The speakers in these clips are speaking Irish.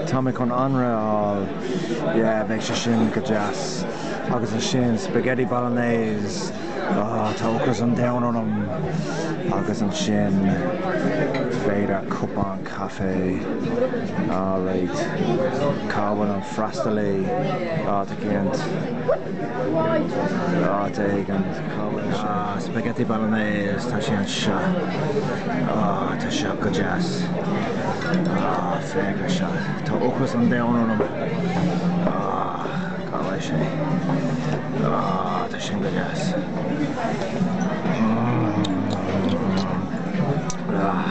Tá mé chun anraith a fháil. Yeah, beidh sé sin go deas. Agus ansin spaghetti bolognese. Ah, tá ocras an domhain orm. Agus ansin b'fhéidir cupán caife. Alright. Cá bhfuil an freastalaí? Áit éicint. Áit éigin. Cá bhfuil sé? Ah, spaghetti bolognese, tá sé anseo. Ah, tá seo go deas. Ah, féach ar seo. Tá ocras an domhain orm. Ah, cá bhfuil sé? Ah, tá sin go deas. Ah,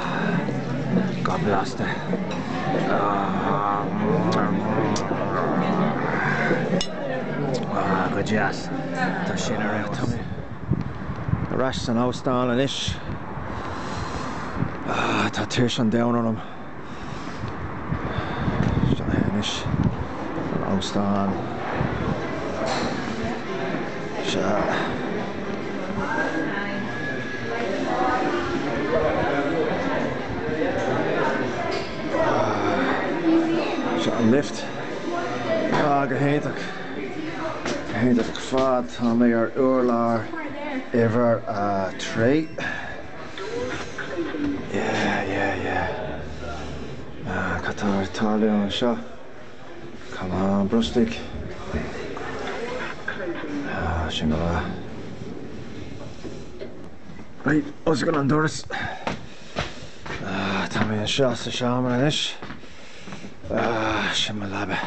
go blasta. Ah, ah, go deas. Tá sin ar fheabhas. Tá mé ar ais san óstán anois. Ah, tá tuirse an domhain orm. Seo é anois an óstán. Seo. Seo an lift. Ah, go hiontach. Go hiontach ar fad. Tá mé ar urlár uimhir a 3. Yeah, yeah, yeah. Ah, cad tá ag tarlú anseo? Come on, brostaigh. Ah, sin go maith. Right, oscail an doras. Ah, tá mé anseo sa seomra anois. Ah, sin mo leaba.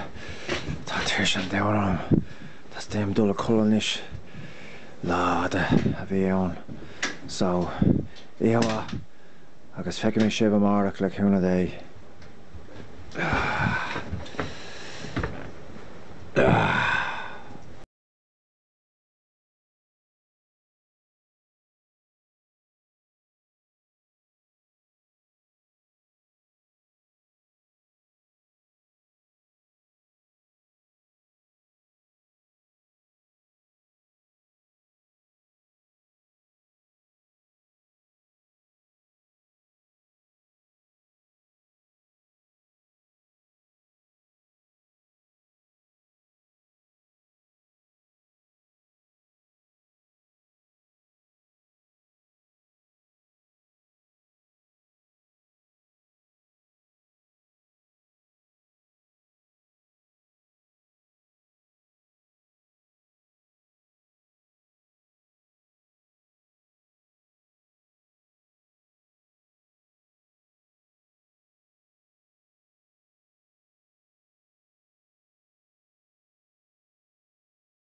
Tá tuirse an domhain orm. Teastaíonn uaim dul a chodladh anois. Lá fada a bhí ann. So, oíche mhaith agus feicfidh mé sibh amárach le cúnamh Dé. Ah. Ah.